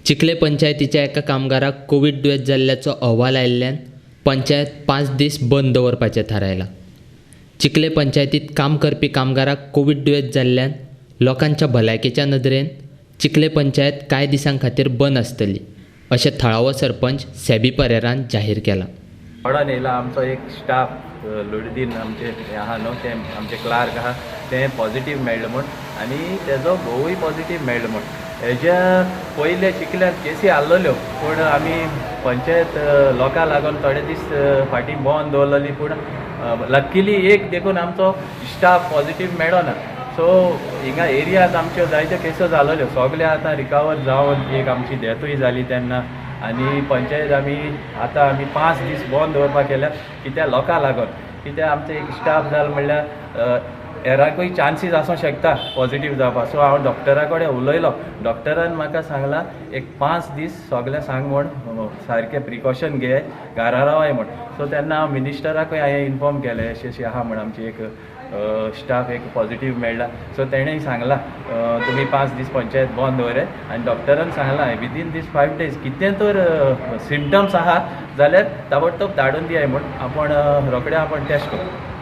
चिखले पंचायतीच्या एका कामगाराक कोवीड दुयेंत जाल्ल्याचो अहवाल आयिल्ल्यान पंचायत 5 दीस बंद दवरपाचें थारायलां. चिखले पंचायतीत काम करपी कामगाराक कोवीड दुयेंत जाल्ल्यान लोकांच्या भलायकेच्या नदरेन चिखले पंचायत कांय दिसां खातीर बंद आसतली अशें थळावो सरपंच सॅबी परेरान जाहीर केलां. कळोन येयला आमचो एक स्टाफ लुडदीन आमचे हें आहा न्हू, ते आमचे क्लार्क आहा, ते पॉझिटीव मेळ्ळे म्हूण आनी तेजो घोवूय पॉझिटीव मेळ्ळो म्हूण. हेज्या पयले चिखल्यात केसी आसलेल्यो, पूण आमी पंचायत लोकां लागून थोडे दीस फाटीं बंद दवरलेली, पूण लक्किली एक देखून आमचो स्टाफ पॉझिटीव मेळो ना. सो हिंगा एरियात आमच्यो जायत्यो केसो जालेल्यो, सगळे आतां रिकवर जावन एक आमची डेथूय जाली तेन्ना. आनी पंचायत आमी आतां आमी 5 दीस बंद दवरपाक केल्या, कित्याक लोकां लागून, कित्याक आमचो एक स्टाफ जालो म्हणल्यार हेरांकूय चान्सीस आसूंक शकता पॉझिटीव जावपाक. सो हांव डॉक्टरा कडेन उलयलो, डॉक्टरान म्हाका सांगलां एक 5 दीस सगळें सांग म्हूण, सारकें प्रिकॉशन घे, घरा रावाय म्हूण. सो तेन्ना हांव मिनिस्टराकूय हांवें इन्फॉर्म केलें अशें अशें आहा म्हूण, आमची एक स्टाफ एक पॉझिटीव मेळ्ळा. सो तेणें सांगलां तुमी 5 दीस पंचायत बंद दवरे. आनी डॉक्टरान सांगलां विदीन दीस 5 डेज कितें तर सिमटम्स आहा जाल्यार ताबडतोब धाडून दियाय म्हूण, आपूण रोखडे आपूण टेस्ट करूं.